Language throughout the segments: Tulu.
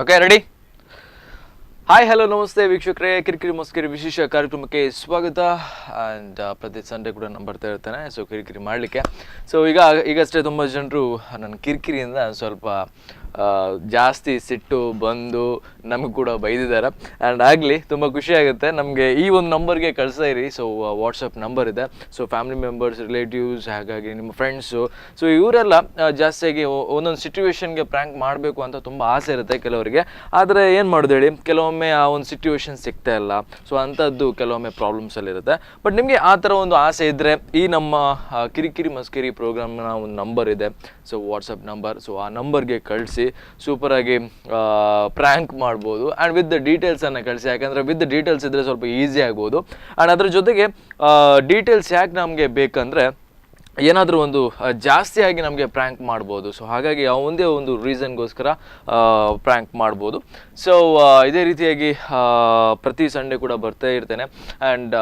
Okay, ready. Hi, hello, namaste ವೀಕ್ಷಕರೇ. ಕಿರಿಕಿರಿ ಮಸ್ಕಿರಿ ವಿಶೇಷ ಕಾರ್ಯಕ್ರಮಕ್ಕೆ ಸ್ವಾಗತ. ಆ್ಯಂಡ್ ಪ್ರತಿ ಸಂಡೇ ಕೂಡ ನಾನು ಬರ್ತಾ ಇರ್ತೇನೆ, ಸೊ ಕಿರಿಕಿರಿ ಮಾಡಲಿಕ್ಕೆ. ಸೊ ಈಗ ಈಗಷ್ಟೇ ತುಂಬ ಜನರು ನನ್ನ ಕಿರಿಕಿರಿಯಿಂದ ಸ್ವಲ್ಪ ಜಾಸ್ತಿ ಸಿಟ್ಟು ಬಂದು ನಮಗೆ ಕೂಡ ಬೈದಿದ್ದಾರೆ. ಆ್ಯಂಡ್ ಆಗಲಿ, ತುಂಬ ಖುಷಿಯಾಗುತ್ತೆ ನಮಗೆ. ಈ ಒಂದು ನಂಬರ್ಗೆ ಕಳಿಸ್ತಾ ಇರಿ. So WhatsApp number ಇದೆ. So family members, relatives, ಹಾಗಾಗಿ ನಿಮ್ಮ ಫ್ರೆಂಡ್ಸು, ಸೊ ಇವರೆಲ್ಲ ಜಾಸ್ತಿಯಾಗಿ ಒಂದೊಂದು ಸಿಚುವೇಶನ್ಗೆ ಪ್ರ್ಯಾಂಕ್ ಮಾಡಬೇಕು ಅಂತ ತುಂಬ ಆಸೆ ಇರುತ್ತೆ ಕೆಲವರಿಗೆ. ಆದರೆ ಏನು ಮಾಡೋದು ಹೇಳಿ, ಕೆಲವೊಮ್ಮೆ ಆ ಒಂದು ಸಿಚುವೇಶನ್ ಸಿಗ್ತಾ ಇಲ್ಲ. ಸೊ ಅಂಥದ್ದು ಕೆಲವೊಮ್ಮೆ ಪ್ರಾಬ್ಲಮ್ಸಲ್ಲಿರುತ್ತೆ. ಬಟ್ ನಿಮಗೆ ಆ ಥರ ಒಂದು ಆಸೆ ಇದ್ದರೆ ಈ ನಮ್ಮ ಕಿರಿಕಿರಿ ಮಸ್ಕಿರಿ ಪ್ರೋಗ್ರಾಮ್ನ ಒಂದು ನಂಬರ್ ಇದೆ, so WhatsApp number. So ಆ ನಂಬರ್ಗೆ ಕಳಿಸಿ, ಸೂಪರಾಗಿ ಪ್ರ್ಯಾಂಕ್ ಮಾಡ್ಬೋದು. ಆ್ಯಂಡ್ ವಿತ್ ಡೀಟೇಲ್ಸನ್ನು ಕಳಿಸಿ, ಯಾಕಂದರೆ ವಿತ್ ಡೀಟೇಲ್ಸ್ ಇದ್ದರೆ ಸ್ವಲ್ಪ ಈಸಿ ಆಗ್ಬೋದು. ಆ್ಯಂಡ್ ಅದ್ರ ಜೊತೆಗೆ ಡೀಟೇಲ್ಸ್ ಯಾಕೆ ನಮಗೆ ಬೇಕಂದರೆ, ಏನಾದರೂ ಒಂದು ಜಾಸ್ತಿಯಾಗಿ ನಮಗೆ ಪ್ರ್ಯಾಂಕ್ ಮಾಡ್ಬೋದು. ಸೊ ಹಾಗಾಗಿ ಆ ಒಂದೇ ಒಂದು ರೀಸನ್ಗೋಸ್ಕರ ಪ್ರ್ಯಾಂಕ್ ಮಾಡ್ಬೋದು. ಸೊ ಇದೇ ರೀತಿಯಾಗಿ ಪ್ರತಿ ಸಂಡೇ ಕೂಡ ಬರ್ತಾ ಇರ್ತೇನೆ. ಆ್ಯಂಡ್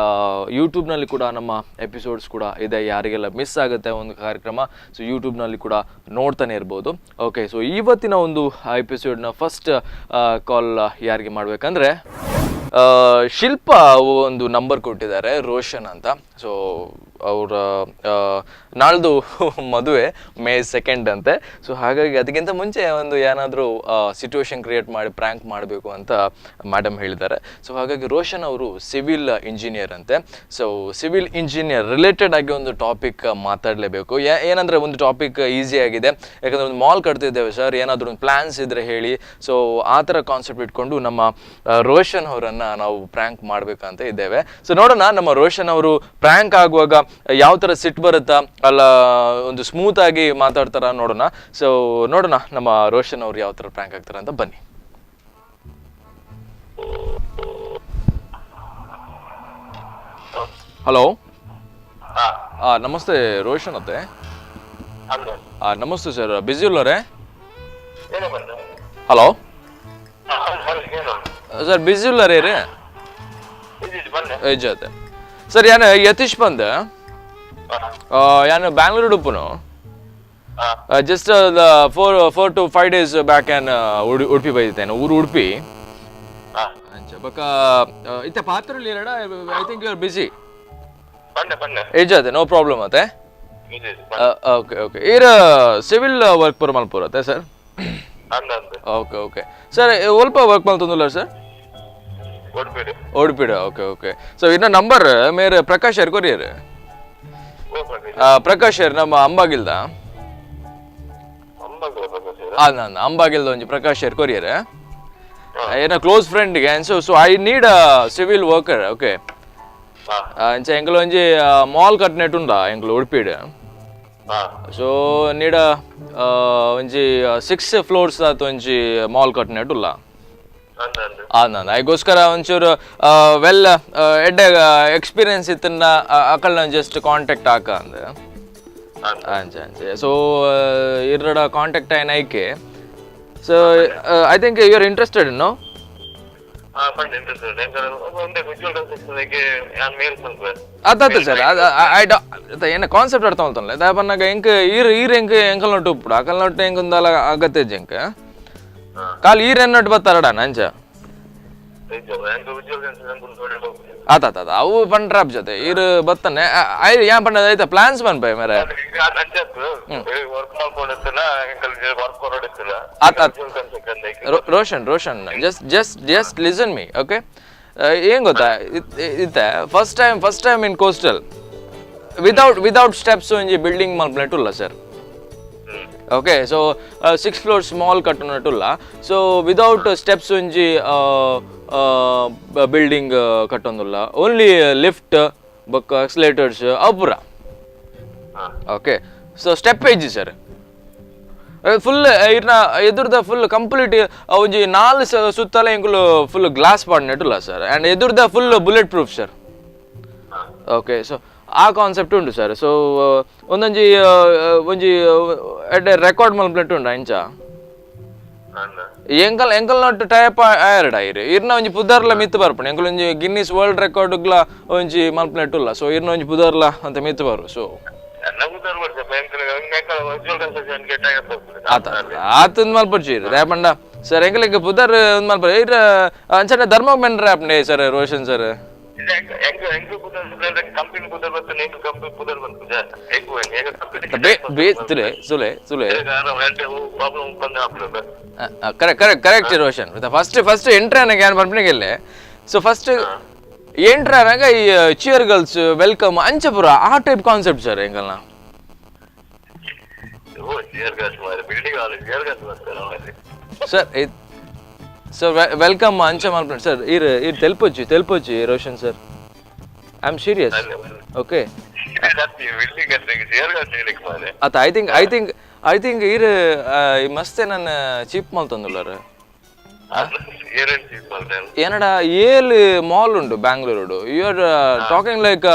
ಯೂಟ್ಯೂಬ್ನಲ್ಲಿ ಕೂಡ ನಮ್ಮ ಎಪಿಸೋಡ್ಸ್ ಕೂಡ ಇದೆ. ಯಾರಿಗೆಲ್ಲ ಮಿಸ್ ಆಗುತ್ತೆ ಒಂದು ಕಾರ್ಯಕ್ರಮ, ಸೊ ಯೂಟ್ಯೂಬ್ನಲ್ಲಿ ಕೂಡ ನೋಡ್ತಾನೆ ಇರ್ಬೋದು. ಓಕೆ, ಸೊ ಇವತ್ತಿನ ಒಂದು ಎಪಿಸೋಡ್ನ ಫಸ್ಟ್ ಕಾಲ್ ಯಾರಿಗೆ ಮಾಡಬೇಕಂದ್ರೆ, ಶಿಲ್ಪ ಒಂದು ನಂಬರ್ ಕೊಟ್ಟಿದ್ದಾರೆ, ರೋಷನ್ ಅಂತ. ಸೊ ಅವರ ನಾಳ್ದು ಮದುವೆ ಮೇ 2 ಅಂತೆ. ಸೊ ಹಾಗಾಗಿ ಅದಕ್ಕಿಂತ ಮುಂಚೆ ಒಂದು ಏನಾದರೂ ಸಿಚುವೇಶನ್ ಕ್ರಿಯೇಟ್ ಮಾಡಿ ಪ್ರ್ಯಾಂಕ್ ಮಾಡಬೇಕು ಅಂತ ಮೇಡಮ್ ಹೇಳಿದ್ದಾರೆ. ಸೊ ಹಾಗಾಗಿ ರೋಷನ್ ಅವರು ಸಿವಿಲ್ ಇಂಜಿನಿಯರ್ ಅಂತೆ. So civil engineer related ಆಗಿ ಒಂದು ಟಾಪಿಕ್ ಮಾತಾಡಲೇಬೇಕು. ಏನಂದರೆ ಒಂದು ಟಾಪಿಕ್ ಈಸಿ ಆಗಿದೆ, ಯಾಕಂದರೆ ಒಂದು ಮಾಲ್ ಕಟ್ತಿದ್ದೇವೆ ಸರ್, ಏನಾದರೂ ಒಂದು ಪ್ಲ್ಯಾನ್ಸ್ ಇದ್ದರೆ ಹೇಳಿ. ಸೊ ಆ ಥರ ಕಾನ್ಸೆಪ್ಟ್ ಇಟ್ಕೊಂಡು ನಮ್ಮ ರೋಷನ್ ಅವರನ್ನು ನಾವು ಪ್ರ್ಯಾಂಕ್ ಮಾಡಬೇಕಂತ ಇದ್ದೇವೆ. ಸೊ ನೋಡೋಣ, ನಮ್ಮ ರೋಷನ್ ಅವರು ಪ್ರ್ಯಾಂಕ್ ಆಗುವಾಗ ಯಾವ ಥರ ಸಿಟ್ಟು ಬರುತ್ತಾ, ಅಲ್ಲ ಒಂದು ಸ್ಮೂತ್ ಆಗಿ ಮಾತಾಡ್ತಾರ ನೋಡೋಣ. ಸೊ ನೋಡೋಣ, ನಮ್ಮ ರೋಷನ್ ಅವರು ಯಾವ ಥರ ಪ್ರ್ಯಾಂಕ್ ಆಗ್ತಾರ ಅಂತ. ಬನ್ನಿ. ಹಲೋ. ನಮಸ್ತೆ ರೋಷನ್ ಅತ್ತೆ. ನಮಸ್ತೆ ಸರ್, ಬ್ಯುಸಿ ಉಳ್ಳಾರೆ? Hello sir, busy ಉಳ್ಳಾರೇ ರೀ? ಜೊತೆ ಸರ್, ಯಾನ್ ಯತೀಶ್ ಬಂದ. ಯಾನ್ Bangalore ಉಪ್ಪುನು. Just 4 to 5 days back ಯಾನ್ ಉಡುಪಿ ಬೈದಿತ್ತೇನೆ, ಊರು ಉಡುಪಿ. ಅಂಚ ಬೊಕ ಇತ್ತೆ ಪಾತ್ರ I think you are busy. Age ಅದೇ, ನೋ ಪ್ರಾಬ್ಲಮ್ ಅತ್ತೆ. ಓಕೆ ಓಕೆ ಈರ್ ಸಿವಿಲ್ ವರ್ಕ್ ಪೂರ ಮಲ್ಪುರ ಅತ್ತೆ sir? Okay okay sir, ಒಲ್ಪ work ಮಲ್ತೊಂದುಲ್ಲ sir? ಉಡುಪಿಡ. Okay okay so ಇನ್ನ ನಂಬರ್ ಮೇರೆ ಪ್ರಕಾಶ್ ಯಾರು ಕೊರಿಯರ್. ಪ್ರಕಾಶ್ ಯಾರು ನಮ್ಮ ಅಂಬಾಗಿಲ್ದ. ನಾನು ಅಂಬಾಗಿಲ್ದ ಒಂಜಿ ಪ್ರಕಾಶ್ ಯಾರು ಕೊರಿಯರ್ ಏನ close ಫ್ರೆಂಡ್ಗೆ. So so I need a civil worker, okay? ಅಂಚ ಎಂಕಲ್ ಒಂಜಿ ಮಾಲ್ ಕಟ್ನೆಟ್ ಉಂಡ ಎಂಕಲ್ ಉಡುಪಿಡ್. ಸೊ ನೀಡ ಒಂಜಿ 6 ಫ್ಲೋರ್ಸ್ ಆತ ಒಂಜಿ ಮಾಲ್ ಕಟ್ನೆಟ್ ಉಲ್ಲ. ಅದಕ್ಕೋಸ್ಕರ ಒಂಚೂರು ವೆಲ್ ಎಡ್ಡೆ ಎಕ್ಸ್ಪೀರಿಯನ್ಸ್ ಇತ್ತನ್ನ ಅಕಲ್ನ ಜಸ್ಟ್ ಕಾಂಟ್ಯಾಕ್ಟ್ ಹಾಕ ಅಂದ. ಅಂಚ ಅಂಚೆ ಸೊ ಇರ್ರಡ ಕಾಂಟ್ಯಾಕ್ಟ್ ಆಯ್ನ ಐಕೆ. So I think you are interested, no? ಅತ್ತ ಸರ್, ಏನ ಕಾನ್ಸೆಪ್ಟ್ ಅರ್ಥ ಮಾಡ್ತಾನಲ್ಲ. ದಾಯ ಎಂಕ್ ಈರ್ ಈರ್ ಎಂಕ್ ಎಂಕಲ್ ನೊಟ್ಟು ಉಪ್ಪುಡು ಅಕಲ್ ನೊಟ್ಟು ಎಂಕೊಂದಲ ಅಗತ್ಯ ಎಂಕ್ ಕಾಲ್ ಈರ್ ಎನ್ನೊಟ್ಟು ಬತ್ತಾರಡ ನಂಚ. ಆತ ಆತ, ಅವು ಪಂಡ್ರಾಪ್ ಜೊತೆ ಈರ್ ಬತ್ತಾನೆ. ಯಾನ್ ಪಂಡ ಐತ ಪ್ಲಾನ್ಸ್ ಪನ್ಪೆ ಮೇರೆ. ಆತ Roshan, Roshan, just just just listen me, okay? ಏನ್ ಗೊತ್ತಾ, ಇತ್ತೆ first time in coastal without steps ಒಂಜಿ ಬಿಲ್ಡಿಂಗ್ ಮಲ್ಪನೆಟ್ ಉಲ್ಲ sir. Okay, so 6 floors mall ಕಟ್ಟುನಟ್ಟುಲ್ಲ. So without steps ಒಂಜಿ ಬಿಲ್ಡಿಂಗ್ ಕಟ್ಟೊಂದುಲ್ಲ, ಓನ್ಲಿ ಲಿಫ್ಟ್ ಬೊಕ್ಕ ಎಕ್ಸಲೇಟರ್ಸ್ ಅವು. Okay, so step ಇಜ್ಜಿ ಸರ್. ಫುಲ್ ಇರ್ನ ಎದುರ್ದ ಫುಲ್ ಕಂಪ್ಲೀಟ್ ಒಂಜಿ ನಾಲ್ ಸುತ್ತಲ ಎಂಕುಲು ಫುಲ್ ಗ್ಲಾಸ್ ಪಾಡ್ನೆಟ್ಟುಲ್ಲ ಸರ್. ಆ್ಯಂಡ್ ಎದುರ್ದ full bullet proof sir. Okay, so ಆ ಕಾನ್ಸೆಪ್ಟ್ ಉಂಟು ಸರ್. ಸೊ ಒಂದೊಂಜಿ ಒಂಜಿ ಎಡ್ಡೆ ರೆಕಾರ್ಡ್ ಮಲ್ಪ್ಲೆಟ್ ಉಂಟು ಅಂಚ. ಎಂಕಲ್ ಎಂಕಲ್ ನಟ್ಟು ಟೈಪ್ ಆಯರಡ ಇರು ಇರ್ನ ಒಂಜಿ ಪುದರ್ಲ ಮಿತ್ತು ಬರ್ಪುಂಡು. ಎಂಕಲ್ ಒಂಜಿ ಗಿನ್ನಿಸ್ ವರ್ಲ್ಡ್ ರೆಕಾರ್ಡ್ಗ್ಲ ಒಂಜಿ ಮಲ್ಪ್ಲೆಟ್ ಉಲ್ಲ. ಸೊ ಇರ್ನ ಒಂಜಿ ಪುದರ್ಲ ಅಂತ ಮಿತ್ತು ಬರು. ಸೊ ಆತ ಆತಂದ್ ಮಲ್ಪೊಡ್ಚಿ ಇರು ದಾಯೆ ಪಂಡ Sir ಎಂಕಲೆಗ್ ಪುದರ್ ಒಂದ್ ಮಲ್ಪರೆ ಇರ್ ಅಂಚನೆ ಧರ್ಮ ಮೆನ್ರೆ ಆಪ್ನೆ ಸರ್ ರೋಷನ್ ಸರ್. ಕಂಪನಿ ಪುದರ್ ಬರ್ತದೆ, ಎಂಕ್ ಕಂಪನಿ ಪುದರ್ ಬಂತು ಎಂಕ್. ಬೇ ಬೇ ತುಲೆ ಸುಲೆ ಸುಲೆ. ಪ್ರಾಬ್ಲಮ್ ಬಂದ. Correct correct correct Roshan. First first entry ಆನಾಗ ಏನು ಪನ್ಪಿನಗೆಲ್ಲೆ. So first entry ಆನಾಗ ಈ cheer girls welcome ಅಂಚಪುರ ಆ type concept sir ಎಂಕಲ್ನ. ಓ ಚೇರ್ ಗರ್ಲ್ಸ್ ಮಾರೆ, building chair girls ಬರ್ತಾರೆ ಮಾರೆ. Sir sir welcome ಅಂಚ ಮಲ್ಪಂಡ್ ಸರ್. ಇರ್ ಇರ್ ತೆಲ್ಪೊಚ್ಚಿ ತೆಲ್ಪೊಚ್ಚಿ Roshan sir, I am serious, okay. Building chair girls ಹೇಳಿಕ್ ಮಾರೆ. ಅತ್ತ I think ಇರ್ ಮಸ್ತೆ ನನ್ನ ಚೀಪ್ ಮಲ್ತೊಂದುಲ್ಲರ್. ಏನೇನು ಚೀಪ್ ಮಾಡ್ತೇನೆ? ಏನಡ ಏಲ್ ಮಾಲ್ ಉಂಡು Bangalore. You are talking like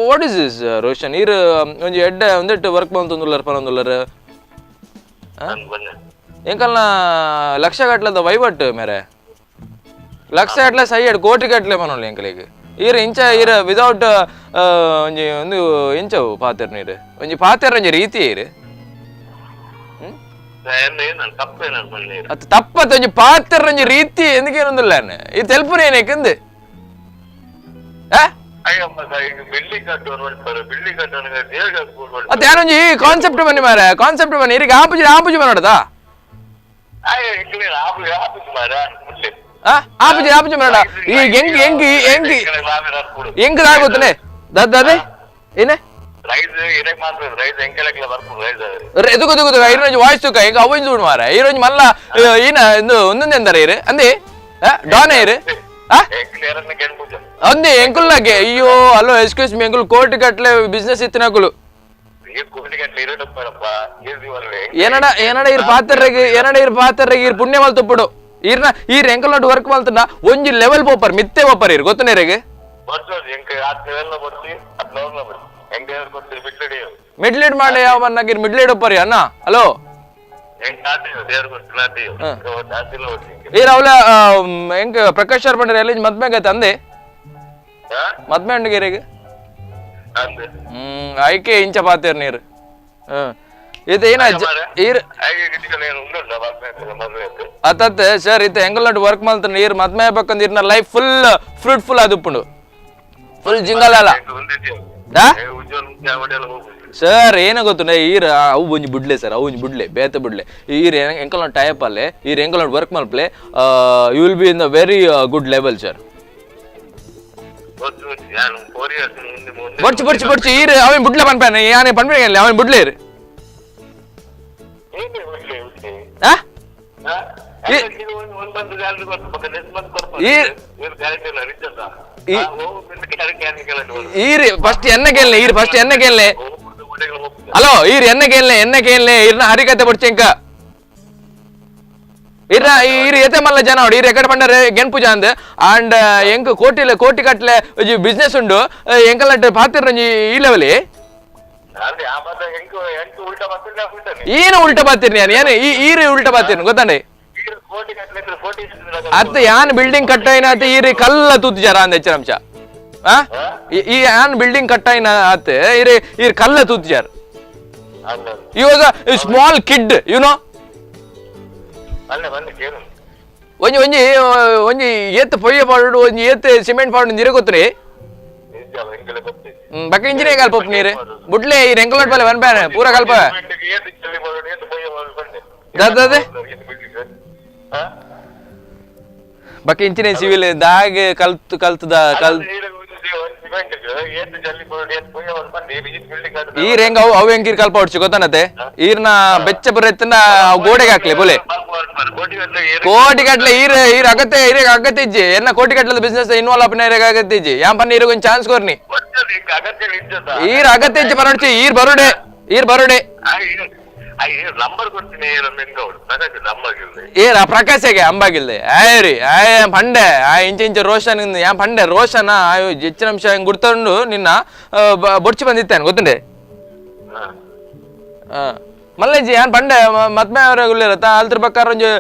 what is this Roshan? ಇರ್ ಒಂಜಿ ಎಡ್ಡೆ ಒಂದೆಟ್ಟು ವರ್ಕ್ ಮಲ್ತೊಂದುಲ್ಲರ್ ಪನೊಂದುಲ್ಲರ್. ನಾನು ಬಂದೆ. ಎಂಕಲ್ನ ಲಕ್ಷ ಗಟ್ಲದ ವೈವಟ್ ಮೇರೆ, ಲಕ್ಷ ಗಟ್ಲೆ ಸೈ ಎಡ್ ಕೋಟಿ ಗಟ್ಲೆ ಪನೊಲಿ ಎಂಕಲಿಗ್. ಈರ್ ಇಂಚ ಈರ್ ವಿದೌಟ್ ಒಂಜಿ ಒಂದು ಇಂಚವು ಪಾತೆರ್ ನೀರು ಒಂಜಿ ಪಾತೆರ್ ಒಂಜಿ ರೀತಿ ಇರು. ಏನು ತಪ್ಪೇನು ಬಂದೆ? ಅತ್ತ ತಪ್ಪತ್ತ ಒಂಜಿ ಪಾತೆರ್ ಒಂಜಿ ರೀತಿ ఎందుకేನೊಂದುಲ್ಲ ಈ ತೆಲ್ಪುನ ಏನಕ್ಕಿಂದು ಆ. ಅಯ್ಯಮ್ಮ, ಈಗ ಬಿಲ್ಡಿಂಗ್ ಕಟ್ಟುವನು ಮಾಡ್ತಾರೆ, ಬಿಲ್ಡಿಂಗ್ ಕಟ್ಟುವನು ಚೇರ್ ಗರ್ಲ್ಸ್. ಅತ್ತ ಯಾರೊಂಜಿ ಕಾನ್ಸೆಪ್ಟ್ ಬನ್ನಿ ಮಾರೆ, ಕಾನ್ಸೆಪ್ಟ್ ಬನ್ನಿ. ಇರಿಗೆ ಆಪುಜಿ ಆಪುಜಿ ಬನ್ನೋಡದಾ. ಅಯ್ಯೋ, ಇಂಗ್ಲೀಷ್ ಆಪು ಆಪು ಮಾರ ಮುಲ್ಲೆ. ಆ ಆಪುಜಿ ಆಪುಜಿ ಬನ್ನೋಡ. ಈ ಹೆಂಗ್ ಹೆಂಗ್ ಹೆಂಗ್ ಹೆಂಗ್ ಆಗುತ್ತನೆ ದದ್ದಾದೆ ಏನೇ. ರೈಸ್ ಇರಕ್ ಮಾತ್ರ ರೈಸ್ ಎಂಕೆಲಕ್ಲ ಬರ್ಪುಂಡು ರೈಸ್. ಎದುಕು ಎದುಕು ಈರೊಂಜಿ ವಾಯ್ಸ್ ತುಕ ಈಗ ಅವಂಜಿ ತೂಡು ಮಾರ. ಈರೊಂಜಿ ಮಲ್ಲ ಈನ ಇಂದು ಒಂದೊಂದು ಎಂದಾರ ಇರು ಅಂದೆ ಡಾನ್ ಇರು ಆ. ಎಂಕ್ಲ ಎರನ್ನ ಕೆಂಪುಜ. ಅಂದೆ ಎಂಕುಲ್ನಾಗೆ ಅಯ್ಯೋ hello excuse me, ಎಂಕುಲ್ ಕೋಟಿ ಗಟ್ಲೆ ಬಿಸ್ನೆಸ್ ಇತ್ತಿನಕುಲು. ಈ ಕೋಟಿ ಗಂಟೆ ಇರಡಪ್ಪರಪ್ಪ ಏಸಿ. ಏನಡ ಏನಡ ಇರ್ ಪಾತ್ರರಿಗೆ ಏನಡ ಇರ್ ಪಾತ್ರರಿಗೆ ಇರ್ ಪುಣ್ಯ ಮಲ್ತುಪ್ಪುಡು ಈರ್ನ ಈರ್ ಎಂಕಲ್ ನೋಟ್ ವರ್ಕ್ ಮಲ್ತಂಡ ಒಂಜಿ ಲೆವೆಲ್ ಪೋಪರ್ ಮಿತ್ತೆ ಪೋಪರ್ ಇರ್ ಗೊತ್ತನೇ ಇರೆಗ್. ಬರ್ಸೋದು ಎಂಕ್ ಆತ್ ಎಲ್ಲ ಬರ್ತಿ ಅದ್ ನೋಡ್ಲ ಬರ್ತಿ ಎಂಕ್ ದೇವ್ರ ಕೊಡ್ತೀರಿ ಬಿಟ್ಲಡಿ. ಮಿಡ್ಲಿಡ್ ಮಾಡಿ ಯಾವ ಬನ್ನಾಗಿರ್ ಮಿಡ್ಲಿಡ್ ಒಪ್ಪರಿ ಅಣ್ಣ ಹಲೋ. ಎಂಕ್ ಆತೀವಿ ದೇವ್ರ ಕೊಡ್ತೀನಿ ಆತೀವಿ ಆತಿಲ್ಲ ಬರ್ತಿ. ಈರ್ ಅವಲ ಎಂಕ್ ಪ್ರಕಾಶ್ ಸರ್ ಬಂಡ್ರೆ ಎಲ್ಲಿ ಮದ್ಮೆಗೆ ಅಂದೆ. ಮದ್ಮೆ ಹಣ್ಣಿಗೆ ಅಂದೆ. ಹ್ಮ್ ಐಕೆ ಇಂಚ ಪಾತೇರ್ ನೀರು ಹ್ಮ್ ಇದು ಏನ ಈರ್ ಅತ್ತತ್ತೆ ಸರ್ ಇತ್ತ ಎಂಗಲ್ ವರ್ಕ್ ಮಲ್ತ ನೀರ್ ಮದ್ಮೆ ಆಗ್ಬೇಕಂದ್ರೆ ಇರ್ನ life full fruitful ಆದುಪ್ಪುಂಡು full jingle ಅಲ್ಲ. ಸರ್ ಏನ ಗೊತ್ತುಂಡ ಈರ್ ಅವು ಒಂಜಿ ಬುಡ್ಲೆ ಸರ್, ಅವು ಒಂಜಿ ಬುಡ್ಲೆ ಬೇತ ಬುಡ್ಲೆ. ಈರ್ ಎಂಕಲ್ ಟೈಪ್ ಅಲ್ಲೇ ಈರ್ ಎಂಕಲ್ ವರ್ಕ್ ಮಲ್ಪ್ಲೆ, you will be in the very good level sir. ಬೊಡ್ಚು ಬೊಡ್ಚು ಬೊಡ್ಚು ಈರ್ ಅವನ್ ಬುಡ್ಲೆ ಪನ್ಪೇನೆ ಯಾನೆ ಪನ್ಪೇನೆ ಅವನ್ ಬುಡ್ಲೆ ಇರು. ಆ ಈರ್ ಫಸ್ಟ್ ಎನ್ನ ಕೇಳನೆ ಈರ್ ಫಸ್ಟ್ ಎನ್ನ ಕೇಳನೆ ಹಲೋ ಈರ್ ಎನ್ನ ಕೇಳನೆ ಎನ್ನ ಕೇಳನೆ ಈರ್ನ ಹರಿಕತೆ ಬೊಡ್ಚೆಂಕ ಇರ್ನ ಈರ್ ಏತೆ ಮಲ್ಲ ಜನ ನೋಡಿ ಈರ್ ಎಕಡೆ ಪಂಡರೆ ಗೆನ್ಪುಜ ಅಂದ್ ಅಂಡ್ ಎಂಕ್ ಕೋಟಿಲೆ ಕೋಟಿ ಕಟ್ಲೆ ಒಂಜಿ ಬಿಸ್ನೆಸ್ ಉಂಡು ಎಂಕಲ್ ಪಾತಿರ್ ಒಂಜಿ ಈ ಲೆವೆಲ್. ಏನು ಉಲ್ಟ ಬಾತಿರ್ನಿ ನಾನು ಏನು ಈ ಈರ್ ಉಲ್ಟ ಬಾತಿರ್ನಿ ಗೊತ್ತಂಡೆ. ಅತ್ತ ಯಾನ್ ಬಿಲ್ಡಿಂಗ್ ಕಟ್ಟಾಯಿನ ಅತ್ತ ಈರ್ ಕಲ್ಲ ತೂತು ಜರ ಅಂದ ಹೆಚ್ಚಿನ ಅಂಶ ಆ ಈ ಯಾನ್ ಬಿಲ್ಡಿಂಗ್ ಕಟ್ಟಾಯಿನ ಅತ್ತ ಈರ್ ಈರ್ ಕಲ್ಲ ತೂತು ಜರ್. ಈ was a small kid you know. ಒಂಜಿ ಒಂಜಿ ಒಂಜಿ ಏತ್ ಪೊಯ್ಯ ಪಾಡು ಒಂಜಿ ಏತ್ ಸಿಮೆಂಟ್ ಪಾಡು ನೀರು ಗೊತ್ತರಿ ಬಕ್ಕ ಇಂಜಿನಿಯರ್ ಕಲ್ಪ ನೀರು ಬುಡ್ಲೆ ಈ ರೆಂಕುಲಟ್ ಬಲೆ ಒನ್ ಪ್ಯಾನ್ ಪೂರ ಕಲ್ಪ ದಾದಾದೆ ಬಕ್ಕ ಇಂಜಿನಿಯರ್ ಸಿವಿಲ್ ದಾಗ ಕಲ್ತು ಕಲ್ತದ ಕಲ್ ಈ ರೆಂಗ್ ಅವು ಅವು ಹೆಂಗಿರ್ ಕಲ್ಪ ಹೊಡ್ಚು ಗೊತ್ತನತೆ ಈರ್ನ ಬೆಚ್ಚ ಬರೆತ್ತನ ಗೋಡೆಗೆ ಹಾಕ್ಲಿ ಬೋಲೆ ಕೋಟಿ ಗಟ್ಲೆ ಈರ್ ಈರ್ ಅಗತ್ಯ ಈರ್ ಅಗತ್ಯ ಇಜ್ಜಿ ಎನ್ನ ಕೋಟಿ ಗಟ್ಲೆ ಬಿಸ್ನೆಸ್ ಇನ್ವಾಲ್ವ್ ಆಪಿನ ಈರ್ ಅಗತ್ಯ ಇಜ್ಜಿ ಯಾನ್ ಪನ್ನ ಈರ್ ಒಂಜಿ ಚಾನ್ಸ್ ಕೊರ್ನಿ ಈರ್ ಅಗತ್ಯ ಇಜ್ಜಿ ಪನೊಡ್ಚಿ ಈರ್ ಬರುಡೆ ಈರ್ ಬರುಡೆ. ನಂಬರ್ ಕೊಡ್ತೀನಿ. ಏ ಪ್ರಕಾಶಗೆ ಅಂಬಾಗಿಲ್ದೆ ಆಯ್ ರೀ ಆಯ್ ಪಂಡೆ ಆ ಇಂಚ ಇಂಚ ರೋಷನ್ ಯಾ ಪಂಡೆ ರೋಷನ ಆಯ್ ಹೆಚ್ಚಿನ ಅಂಶ ಗುರ್ತಂಡು ನಿನ್ನ ಬೊಡ್ಚಿ ಬಂದಿತ್ತಾನೆ ಗೊತ್ತುಂಡೆ. ಮಲ್ಲೇಜಿ ಯಾನ್ ಪಂಡೆ ಮದ್ಮೆ ಅವರ ಗುಳ್ಳಿರತ್ತ ಅಲ್ತ್ರ ಬಕ್ಕಾರ ಒಂಜಿ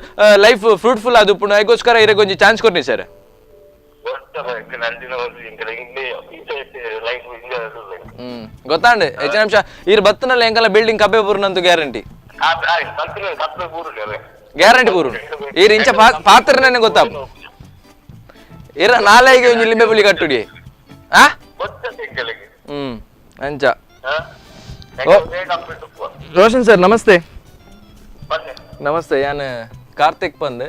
ಲೈಫ್ ಫ್ರೂಟ್ಫುಲ್ ಅದು ಪುಣ ಐಗೋಸ್ಕರ ಇರಗೆ ಒಂಜಿ ಚಾನ್ಸ್ ಕೊರ್ನಿ ಸರ್. ಗೊತ್ತಾಂಡ್ ಹೆಚ್ಚಿನ ಅಂಶ ಈರ್ ಬತ್ತನಲ್ಲಿ ಎಂಕಲ್ಲ ಬಿಲ್ಡಿಂಗ್ ಕಬ್ಬೆ ಪೂರ್ಣಂತು ಗ್ಯಾರಂಟಿ. Guarantee ಪೂರು ಈರ್ ಇಂಚ ಪಾತ್ರನೇ ಗೊತ್ತಾಪ ಇರ ನಾಲೆಗೆ ಒಂಜಿ ಲಿಂಬೆ ಪುಳಿ ಕಟ್ಟುಡಿ. ಆ. ಗೊತ್ತ ಎಂಕಲೆಗೆ. ಹ್ಮ್, ಅಂಚ. ಹಾ. ಓ. ಕಂಪ್ಲೀಟ್ ಉಪ್ಪು. ರೋಷನ್ ಸರ್, ನಮಸ್ತೆ. ಬನ್ನಿ. ನಮಸ್ತೆ, ಯಾನ್ ಕಾರ್ತಿಕ್ ಪಂದ್,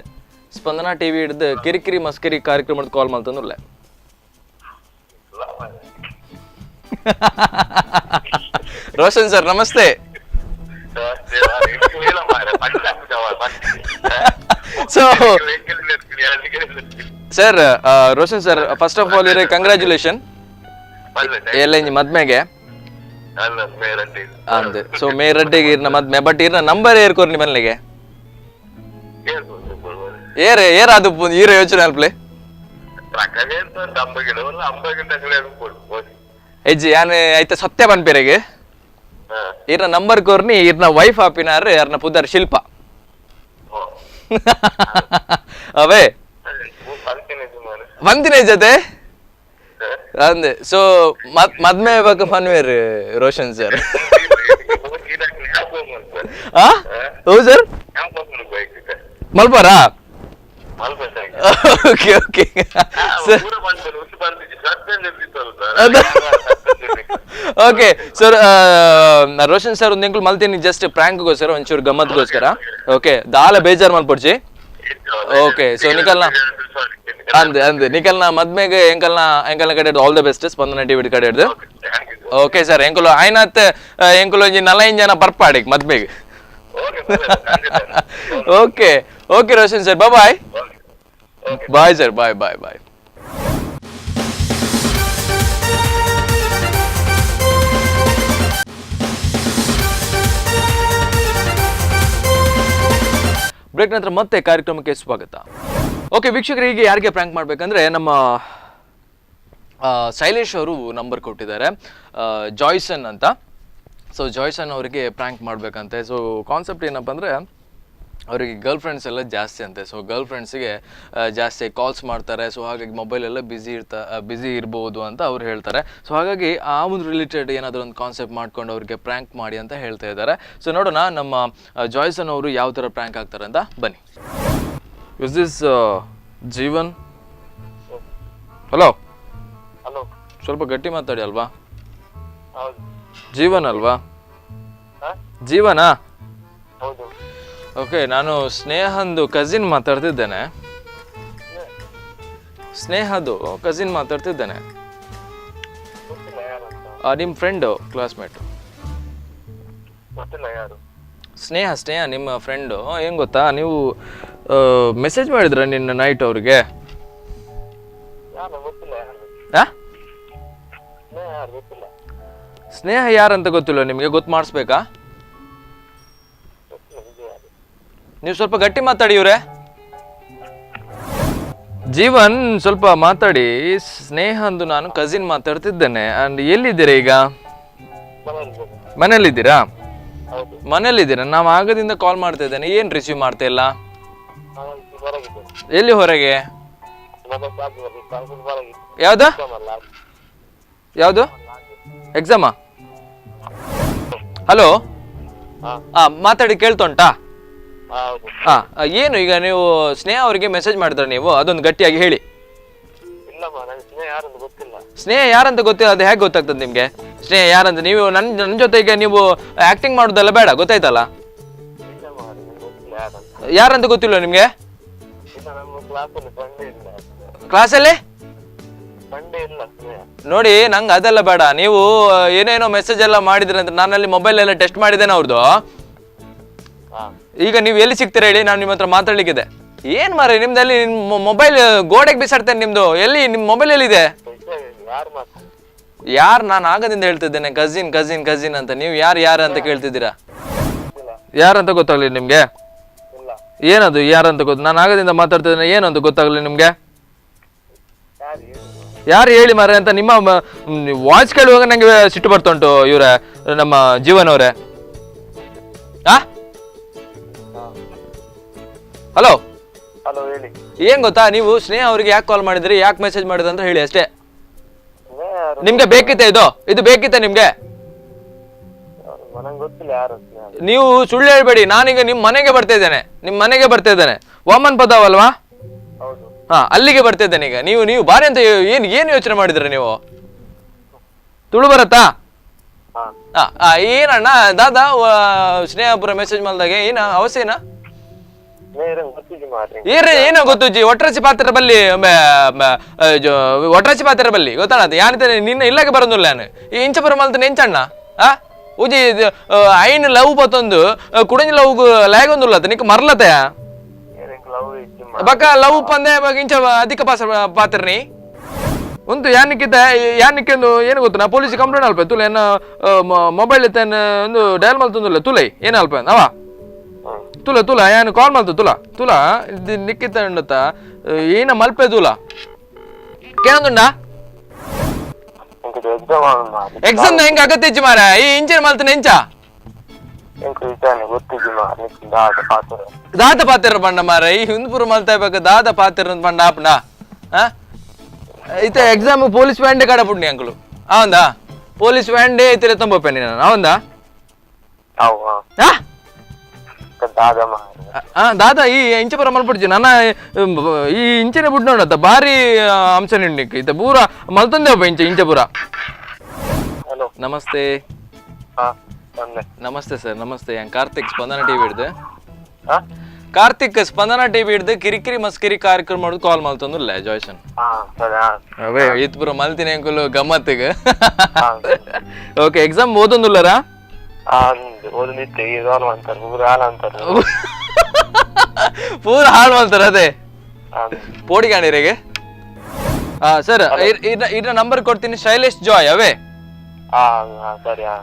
ಸ್ಪಂದನಾ ಟಿವಿ ಹಿಡ್ದು ಕಿರಿಕಿರಿ ಮಸ್ಕಿರಿ ಕಾರ್ಯಕ್ರಮದ ಕಾಲ್ ಮಾಡ್ತಂದ್ರಲ್ಲ. ರೋಷನ್ ಸರ್, ನಮಸ್ತೆ. Sir, Roshan sir, first of all ಇರೇ ಕಂಗ್ರ್ಯಾಚುಲೇಷನ್ ಎಲ್ಲ ಇಂಜಿ ಮದ್ಮೆಗೆ ಅಂದ್. ಸೊ ಮೇ ರಡ್ಡಿಗೆ ಇರ್ನ ಮದ್ಮೆ. ಬಟ್ ಇರ್ನ ನಂಬರ್ ಏರ್ಕೋರ್ ನಿಮ್ಮಲ್ಲಿಗೆ ಏರ್ ಏರ್ ಅದು ಈರ ಯೋಚನೆ ಅಲ್ಪ್ಲೆ. ಹೆಜ್ಜೆ ಯಾನ್ ಐತ ಸತ್ಯ ಪನ್ಪೆರೆಗೆ. ಇರ್ನ ನಂಬರ್ ಕೋರ್ನಿ ಇರ್ನ ವೈಫ್ ಆಪಿನಾರ್, ಯಾರ್ನ ಪುದರ್ ಶಿಲ್ಪ ಅವೇ. ಬಂದಿನ ಜೊತೆ ಅಂದೆ. ಸೊ ಮದ್ಮೆ ಬಗ್ಗೆ ಫನ್ವೇರ್ ರೋಷನ್ ಸರ್? ಆ, ಹೌದು sir. ಮಲ್ಪಾರಾ? Okay okay sir. Okay sir. Roshan sir, ಒಂದು ಎಂಕುಲು ಮಲ್ತೀನಿ ಜಸ್ಟ್ ಪ್ರ್ಯಾಂಕ್ಗೋಸ್ಕರ, ಒಂಚೂರು ಗಮ್ಮತ್ಗೋಸ್ಕರ. ಓಕೆ, ದಾಲ ಬೇಜಾರ್ ಮಲ್ಪೊಡ್ಚಿ. ಓಕೆ, ಸೊ ನಿಕಲ್ನ ಅಂದೆ ಅಂದೆ ನಿಕಲ್ನ ಮದ್ಮೆಗೆ ಎಂಕಲ್ನ ಎಂಕಲ್ನ ಕಡೆ all the best, Spandana TV ಕಡೆ ಹಿಡ್ದು. ಓಕೆ ಸರ್, ಎಂಕುಲು ಆಯ್ನಾತ್ ಎಂಕುಲು ಒಂಜಿ ನಲೈನ್ ಜನ ಬರ್ಪಾಡಿಗ್ ಮದ್ಮೆಗೆ. Okay okay Roshan sir, bye bye sir, bye bye bye. Break ನಂತರ ಮತ್ತೆ ಕಾರ್ಯಕ್ರಮಕ್ಕೆ ಸ್ವಾಗತ. ಓಕೆ ವೀಕ್ಷಕರು, ಈಗ ಯಾರಿಗೆ ಪ್ರ್ಯಾಂಕ್ ಮಾಡ್ಬೇಕಂದ್ರೆ ನಮ್ಮ ಶೈಲೇಶ್ ಅವರು ನಂಬರ್ ಕೊಟ್ಟಿದ್ದಾರೆ, ಜಾಯ್ಸನ್ ಅಂತ. ಸೊ ಜಾಯ್ಸನ್ ಅವರಿಗೆ ಪ್ರ್ಯಾಂಕ್ ಮಾಡಬೇಕಂತೆ. ಸೊ ಕಾನ್ಸೆಪ್ಟ್ ಏನಪ್ಪ ಅಂದರೆ, ಅವರಿಗೆ ಗರ್ಲ್ ಫ್ರೆಂಡ್ಸ್ ಎಲ್ಲ ಜಾಸ್ತಿ ಅಂತೆ. ಸೊ ಗರ್ಲ್ ಫ್ರೆಂಡ್ಸಿಗೆ ಜಾಸ್ತಿ ಕಾಲ್ಸ್ ಮಾಡ್ತಾರೆ. ಸೊ ಹಾಗಾಗಿ ಮೊಬೈಲ್ ಎಲ್ಲ ಬ್ಯುಸಿ ಇರ್ಬೋದು ಅಂತ ಅವ್ರು ಹೇಳ್ತಾರೆ. ಸೊ ಹಾಗಾಗಿ ಆ ಒಂದು ರಿಲೇಟೆಡ್ ಏನಾದರೂ ಒಂದು ಕಾನ್ಸೆಪ್ಟ್ ಮಾಡ್ಕೊಂಡು ಅವ್ರಿಗೆ ಪ್ರ್ಯಾಂಕ್ ಮಾಡಿ ಅಂತ ಹೇಳ್ತಾ ಇದ್ದಾರೆ. ಸೊ ನೋಡೋಣ ನಮ್ಮ ಜಾಯ್ಸನ್ ಅವರು ಯಾವ ಥರ ಪ್ರ್ಯಾಂಕ್ ಆಗ್ತಾರೆ ಅಂತ. ಬನ್ನಿ. Is this Jeevan? Hello. Hello. ಸ್ವಲ್ಪ ಗಟ್ಟಿ ಮಾತಾಡಿ ಅಲ್ವಾ? ಹೌದು. ಜೀವನ್ ಅಲ್ವಾ? ಹಾ? ಜೀವನಾ? ಹೌದು. ಓಕೆ, ನಾನು ಸ್ನೇಹಂದು ಕಸಿನ್ ಮಾತಾಡ್ತಿದ್ದೇನೆ. ಸ್ನೇಹದು ಕಸಿನ್ ಮಾತಾಡ್ತಿದ್ದೇನೆ. ಗೊತ್ತಿಲ್ಲ, ಯಾರು ಅಂತ. ನಿಮ್ಮ ಫ್ರೆಂಡು, ಕ್ಲಾಸ್ಮೇಟು. ಗೊತ್ತಿಲ್ಲ, ಯಾರು. ಸ್ನೇಹ, ಸ್ನೇಹ ನಿಮ್ಮ ಫ್ರೆಂಡು. ಏನು ಗೊತ್ತಾ, ನೀವು ಮೆಸೇಜ್ ಮಾಡಿದ್ರ ನಿನ್ನ ನೈಟ್ ಅವ್ರಿಗೆ? ಯಾರು ಗೊತ್ತಿಲ್ಲ, ಯಾರು. ಆ? ಸ್ನೇಹ ಯಾರು ಗೊತ್ತಿಲ್ಲ. ಸ್ನೇಹ ಯಾರಂತ ಗೊತ್ತಿಲ್ಲ ನಿಮಗೆ? ಗೊತ್ತು ಮಾಡಿಸ್ಬೇಕಾ? ಗೊತ್ತಿಲ್ಲ, ಇದು ಯಾರು? ನೀವು ಸ್ವಲ್ಪ ಗಟ್ಟಿ ಮಾತಾಡಿ ಇವ್ರೆ. ಜೀವನ್, ಸ್ವಲ್ಪ ಮಾತಾಡಿ. ಸ್ನೇಹ ಅಂದು ನಾನು ಕಸಿನ್ ಮಾತಾಡ್ತಿದ್ದೇನೆ. ಅಂಡ್ ಎಲ್ಲಿದ್ದೀರಾ ಈಗ? ಮನೆಯಲ್ಲಿ. ಮನೇಲಿದ್ದೀರಾ? ಹೌದು. ಮನೇಲಿದ್ದೀರಾ? ನಾವು ಆಗದಿಂದ ಕಾಲ್ ಮಾಡ್ತಾ ಇದ್ದೇನೆ, ಏನು ರಿಸೀವ್ ಮಾಡ್ತಾ ಇಲ್ಲ? ನಾನು ಹೊರಗಿದ್ದೇನೆ. ಎಲ್ಲಿ ಹೊರಗೆ? ಮೊಬೈಲ್ ಚಾರ್ಜ್ ಬರಲಿ, ಚಾರ್ಜ್ ಹೊರಗಿತ್ತು. ಯಾವ್ದು? ಅಲ್ಲ. ಯಾವುದು ಎಕ್ಸಾಮಾ? ಹಲೋ. ಹಾ. ಆ, ಮಾತಾಡಿ, ಕೇಳ್ತುಂಟಾ? ಹಾ, ಹೌದು. ಹಾ, ಏನು ಈಗ ನೀವು ಸ್ನೇಹ ಅವರಿಗೆ ಮೆಸೇಜ್ ಮಾಡಿದ್ರೆ ನೀವು ಅದೊಂದು ಗಟ್ಟಿಯಾಗಿ ಹೇಳಿ. ಇಲ್ಲಮ್ಮ, ನನಗೆ ಸ್ನೇಹ ಯಾರಂತ ಗೊತ್ತಿಲ್ಲ. ಸ್ನೇಹ ಯಾರಂತ ಗೊತ್ತಿಲ್ಲ? ಅದು ಹೇಗೆ ಗೊತ್ತಾಗ್ತದೆ ನಿಮಗೆ ಸ್ನೇಹ ಯಾರಂತ? ನೀವು ನನ್ನ ನನ್ನ ಜೊತೆಗೆ ನೀವು ಆಕ್ಟಿಂಗ್ ಮಾಡೋದೆಲ್ಲ ಬೇಡ, ಗೊತ್ತಾಯ್ತಲ್ಲ? ಇಲ್ಲಮ್ಮ, ನನಗೆ ಗೊತ್ತಿಲ್ಲ ಯಾರಂತ. ಯಾರಂತ ಗೊತ್ತಿಲ್ಲ ನಿಮಗೆ? ಇಲ್ಲ, ನಮ್ಮ ಕ್ಲಾಸಲ್ಲಿ ಫ್ರೆಂಡೇ ಇಲ್ಲ. ಕ್ಲಾಸಲ್ಲಿ ಫ್ರೆಂಡೇ ಇಲ್ಲ ಸ್ನೇಹ. ನೋಡಿ, ನಂಗೆ ಅದೆಲ್ಲ ಬೇಡ. ನೀವು ಏನೇನೋ ಮೆಸೇಜ್ ಎಲ್ಲ ಮಾಡಿದ್ರಿ ಅಂತ ನಾನಲ್ಲಿ ಮೊಬೈಲ್ ಎಲ್ಲ ಟೆಸ್ಟ್ ಮಾಡಿದ್ದೇನೆ ಅವ್ರದ್ದು. ಹಾ. ಈಗ ನೀವು ಎಲ್ಲಿ ಸಿಗ್ತೀರ ಹೇಳಿ, ನಾನು ನಿಮ್ಮ ಹತ್ರ ಮಾತಾಡ್ಲಿಕ್ಕಿದೆ. ಏನ್ ಮಾರ್ರೆ ನಿಮ್ದಲ್ಲಿ? ಮೊಬೈಲ್ ಗೋಡೆಗೆ ಬಿಸಾಡ್ತೇನೆ ನಿಮ್ದು. ಎಲ್ಲಿ ನಿಮ್ಮ ಮೊಬೈಲ್ ಎಲ್ಲಿದೆ? ಯಾರು ಮಾತು? ಯಾರು? ನಾನು ಆಗದಿಂದ ಹೇಳ್ತಿದ್ದೇನೆ cousin cousin cousin ಅಂತ. ನೀವು ಯಾರು ಯಾರು ಅಂತ ಕೇಳ್ತಿದ್ದೀರಾ? ಇಲ್ಲ. ಯಾರಂತ ಗೊತ್ತಾಗ್ಲಿ ನಿಮ್ಗೆ? ಇಲ್ಲ. ಏನದು ಯಾರಂತ ಗೊತ್ತು? ನಾನು ಆಗದಿಂದ ಮಾತಾಡ್ತಿದ್ದೇನೆ, ಏನು ಅಂತ ಗೊತ್ತಾಗ್ಲಿ ನಿಮ್ಗೆ? ಯಾರು ಹೇಳಿ? ಯಾರು ಹೇಳಿ ಮಾರ್ರೆ ಅಂತ. ನಿಮ್ಮ ವಾಯ್ಸ್ ಕೇಳುವಾಗ ನಂಗೆ ಸಿಟ್ಟು ಬರ್ತುಂಟು ಇವ್ರೆ, ನಮ್ಮ ಜೀವನ್ ಅವರೇ. ಆ, ಹಲೋ. ಹಲೋ, ಹೇಳಿ. ಏನ್ ಗೊತ್ತಾ, ನೀವು ಸ್ನೇಹ ಅವರಿಗೆ ಯಾಕೆ ಕಾಲ್ ಮಾಡಿದ್ರಿ, ಯಾಕೆ ಮೆಸೇಜ್ ಮಾಡಿದ್ರಿ ಅಂತ ಹೇಳಿ ಅಷ್ಟೇ. ಸ್ನೇಹ ಯಾರು? ನಿಮ್ಗೆ ಬೇಕಿತ್ತೆ ಇದು? ಇದು ಬೇಕಿತ್ತೆ ನಿಮ್ಗೆ? ಯಾರು? ನಂಗೆ ಗೊತ್ತಿಲ್ಲ ಯಾರು ಸ್ನೇಹ. ನೀವು ಸುಳ್ಳು ಹೇಳ್ಬೇಡಿ. ನಾನೀಗ ನಿಮ್ಮ ಮನೆಗೆ ಬರ್ತಾ ಇದ್ದೇನೆ, ನಿಮ್ಮ ಮನೆಗೆ ಬರ್ತಾ ಇದ್ದೇನೆ. ವಾಮನ್ ಪದಾವ್ ಅಲ್ವಾ? ಹೌದು. ಹಾ, ಅಲ್ಲಿಗೆ ಬರ್ತಾ ಇದ್ದೇನೆ ಈಗ. ನೀವು ನೀವು ಬಾರಿ ಅಂತ ಏನು ಏನು ಯೋಚನೆ ಮಾಡಿದ್ರಿ ನೀವು? ತುಳು ಬರತ್ತಾ? ಹಾ. ಹಾ ಹಾ, ಏನಣ್ಣ ದಾದಾ ಸ್ನೇಹಪುರ ಮೆಸೇಜ್ ಮಾಡ್ದಾಗ ಏನ ಅವಶ್ಯನಾ? ನೇರ ಗೊತ್ತಿದ್ದಿ ಮಾರ್ರೆ. ಏರ ಏನೋ ಗೊತ್ತುಜ್ಜಿ. ಒಟ್ರಾಸಿ ಪಾತ್ರ ಬಲ್ಲಿ, ಒಟ್ರಾಸಿ ಪಾತ್ರ ಬಲ್ಲಿ ಗೊತ್ತಾಣ ಯಾನಿತ ನಿನ್ನ ಇಲ್ಲಕ್ಕೆ ಬರೋದಿಲ್ಲ ನಾನು. ಈ ಇಂಚಪುರ ಮಲ್ತ ನೆಂಚಣ್ಣ ಆ ಉಜಿ ಐನ್ ಲವ್ ಪತ್ತೊಂದು ಕುಡಂಜಿ ಲವ್ ಲಾಗೊಂದುಲ್ಲ ನಿಕ್ ಮರ್ಲತೆಯ. ಲವ್ ಇಜ್ಜಿ. ಬಕ ಲವ್ ಪಂದೆ ಬಕ ಇಂಚ ಅಧಿಕ ಪಾಸ ಪಾತ್ರನಿ ಉಂತು ಯಾನಿಕ್ಕಿದ್ದ ಯಾನಿಕ್ಕೆಂದು ಏನು ಗೊತ್ತು? ನಾ ಪೊಲೀಸ್ ಕಂಪ್ಲೇಂಟ್ ಅಲ್ಪ ತುಲೆ ಏನ ಮೊಬೈಲ್ ಇತ್ತೇನು ಒಂದು ಡಯಲ್ ಮಲ್ತೊಂದುಲ್ಲ ತುಲೈ ಏನು ಅಲ್ಪ ಅವ. ತುಲ ತುಲ ಯಾನು ಕಾಲ್ ಮಲ್ತು ತುಲ ತುಲ ಇದು ನಿಕ್ಕಿತ ಉಂಡತ್ತ ಏನ ಮಲ್ಪೆ ತುಲ ಕೇಳೊಂದುಂಡ. ಎಕ್ಸಾಮ್ ಮಾರ್ರೆ. ಎಕ್ಸಾಮ್ ಹೆಂಗ ಅಗತ್ಯ ಮಾರ ಈ ಇಂಚಿನ ಮಲ್ತನ ಎಂಚ? ಎಂಕ್ ಇದ್ದಾನೆ ಗೊತ್ತಿದ್ದಿ ಮಾರ್ರೆ ದಾದ ಪಾತ್ರ. ದಾದ ಪಾತ್ರ ಪಂಡ ಮಾರ ಈ ಹಿಂದ್ಪುರ ಮಲ್ತಾ ಇರ್ಬೇಕು ದಾದ ಪಾತ್ರ ಪಂಡ ಆಪುಂಡ. ಆ ಇತ್ತೆ ಎಕ್ಸಾಮ್ ಪೊಲೀಸ್ ವ್ಯಾಂಡೆ ಕಡಪುಂಡಿ ಅಂಕಲು ಅವಂದಾ? ಪೊಲೀಸ್ ವ್ಯಾಂಡೆ ಇತ್ತಿರ ತಂಬೋಪೆ ನಾನು ಅವಂದಾ? ಅವು ಆ ದಾದ ಮಾರ್ರೆ. ಆ, ದಾದಾ ಈ ಇಂಚಪುರ ಮಲ್ಪುಡ್ಜಿ ನನ್ನ ಈ ಇಂಚನೆ ಬುಡ್ ನೋಡತ್ತ ಬಾರಿ ಅಂಶ ನಿಂಡಿಕ್ ಇತ್ತ ಪೂರ ಮಲ್ತೊಂದೆ ಒಬ್ಬ ಇಂಚ ಇಂಚಪುರ. ಹಲೋ. ನಮಸ್ತೆ. ಹಾ, ಬಂದೆ. ನಮಸ್ತೆ ಸರ್, ನಮಸ್ತೆ. ಯಾನ್ ಕಾರ್ತಿಕ್ ಸ್ಪಂದನ ಟಿವಿ ಹಿಡ್ದು. ಹಾ. ಕಾರ್ತಿಕ್ ಸ್ಪಂದನ ಟಿವಿ ಹಿಡ್ದು ಕಿರಿಕಿರಿ ಮಸ್ಕಿರಿ ಕಾರ್ಯಕ್ರಮ ಮಾಡೋದು ಕಾಲ್ ಮಲ್ತೊಂದುಲ್ಲ ಜಾಯ್ಸನ್. ಹಾ, ಸರಿ, ಹಾ. ಅವೇ ಇತ್ ಪೂರ ಮಲ್ತಿನ ಅಂಕುಲು ಗಮ್ಮತ್ತಿಗೆ. ಹಾ. Okay, exam ಓದೊಂದುಲ್ಲರಾ? ಹಾ, ಓದಲಿತ್ತೆ ಈಗ ಅಂತಾರೆ ಊರು ಹಾಲು ಅಂತಾರೆ. ಪೂರ ಹಾಳು ಮಲ್ತಾರ ಅದೇ. ಹಾ. ಪೋಡಿಗಾಣಿರಿಗೆ ಸರ್ ಇದ್ರ ನಂಬರ್ ಕೊಡ್ತೀನಿ, ಶೈಲೇಶ್ ಜಾಯ್ ಅವೇ. ಹಾ ಹಾ, ಸರಿ, ಹಾ.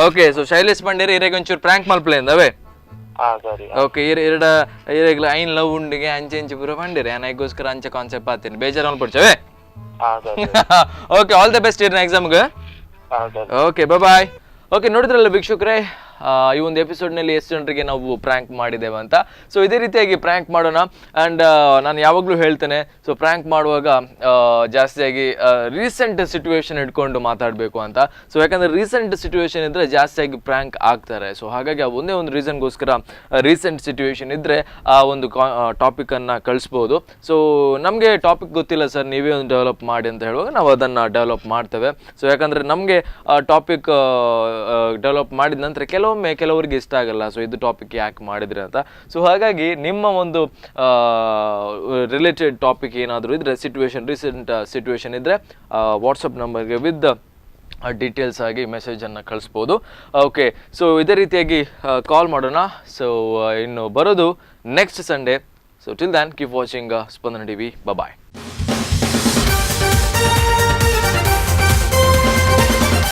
ಓಕೆ, ಸೊ ಶೈಲೇಶ್ ಬಂಡೇರಿ ಇರೆಗೆ ಒಂಚೂರು ಪ್ರ್ಯಾಂಕ್ ಮಲ್ಪಲೆ ಅವೇ. ಹಾ, ಸರಿ. ಓಕೆ, ಇರ ಎರಡ ಇರೆಗ್ಲ ಐನ್ ಲವ್ ಉಂಡಿಗೆ ಅಂಚೆ ಇಂಚೆ ಪೂರ ಬಂಡೇರಿ ಐಗೋಸ್ಕರ ಅಂಚೆ ಕಾನ್ಸೆಪ್ಟ್ ಆತೀನಿ ಬೇಜಾರು ಅನ್ಪಡ್ಚವೇ. ಹಾ, ಸರಿ. Okay, all the best ಇರ್ನ ಎಕ್ಸಾಮ್ಗೆ. ಹಾ, ಸರಿ. Okay, bye. Okay, ನೋಡಿದ್ರಲ್ಲ ವೀಕ್ಷಕರೇ, ಈ ಒಂದು ಎಪಿಸೋಡ್ನಲ್ಲಿ ಎಷ್ಟು ಜನರಿಗೆ ನಾವು ಪ್ರ್ಯಾಂಕ್ ಮಾಡಿದ್ದೇವೆ ಅಂತ. ಸೊ ಇದೇ ರೀತಿಯಾಗಿ ಪ್ರ್ಯಾಂಕ್ ಮಾಡೋಣ. ಆ್ಯಂಡ್ ನಾನು ಯಾವಾಗಲೂ ಹೇಳ್ತೇನೆ, ಸೊ ಪ್ರ್ಯಾಂಕ್ ಮಾಡುವಾಗ ಜಾಸ್ತಿಯಾಗಿ ರೀಸೆಂಟ್ ಸಿಚುವೇಶನ್ ಇಟ್ಕೊಂಡು ಮಾತಾಡಬೇಕು ಅಂತ. ಸೊ ಯಾಕಂದರೆ ರೀಸೆಂಟ್ ಸಿಚುವೇಶನ್ ಇದ್ದರೆ ಜಾಸ್ತಿಯಾಗಿ ಪ್ರ್ಯಾಂಕ್ ಆಗ್ತಾರೆ. ಸೊ ಹಾಗಾಗಿ ಆ ಒಂದೇ ಒಂದು ರೀಸನ್ಗೋಸ್ಕರ ರೀಸೆಂಟ್ ಸಿಚುವೇಶನ್ ಇದ್ದರೆ ಆ ಒಂದು ಟಾಪಿಕನ್ನು ಕಳಿಸ್ಬೋದು. ಸೊ ನಮಗೆ ಟಾಪಿಕ್ ಗೊತ್ತಿಲ್ಲ ಸರ್, ನೀವೇ ಒಂದು ಡೆವಲಪ್ ಮಾಡಿ ಅಂತ ಹೇಳುವಾಗ ನಾವು ಅದನ್ನು ಡೆವಲಪ್ ಮಾಡ್ತೇವೆ. ಸೊ ಯಾಕಂದರೆ ನಮಗೆ ಟಾಪಿಕ್ ಡೆವಲಪ್ ಮಾಡಿದ ನಂತರ ಕೆಲವೊಮ್ಮೆ ಕೆಲವರಿಗೆ ಇಷ್ಟ ಆಗಲ್ಲ, ಸೊ ಇದು ಟಾಪಿಕ್ ಯಾಕೆ ಮಾಡಿದ್ರಿ ಅಂತ. ಸೊ ಹಾಗಾಗಿ ನಿಮ್ಮ ಒಂದು ರಿಲೇಟೆಡ್ ಟಾಪಿಕ್ ಏನಾದರೂ ಇದ್ದರೆ, ರೀಸೆಂಟ್ ಸಿಚುವೇಶನ್ ಇದ್ದರೆ ವಾಟ್ಸಪ್ ನಂಬರ್ಗೆ ವಿತ್ ಡೀಟೇಲ್ಸ್ ಆಗಿ ಮೆಸೇಜನ್ನು ಕಳಿಸ್ಬೋದು. ಓಕೆ, ಸೊ ಇದೇ ರೀತಿಯಾಗಿ ಕಾಲ್ ಮಾಡೋಣ. ಸೊ ಇನ್ನು ಬರೋದು next Sunday. So till then keep watching Spandana TV. Bye.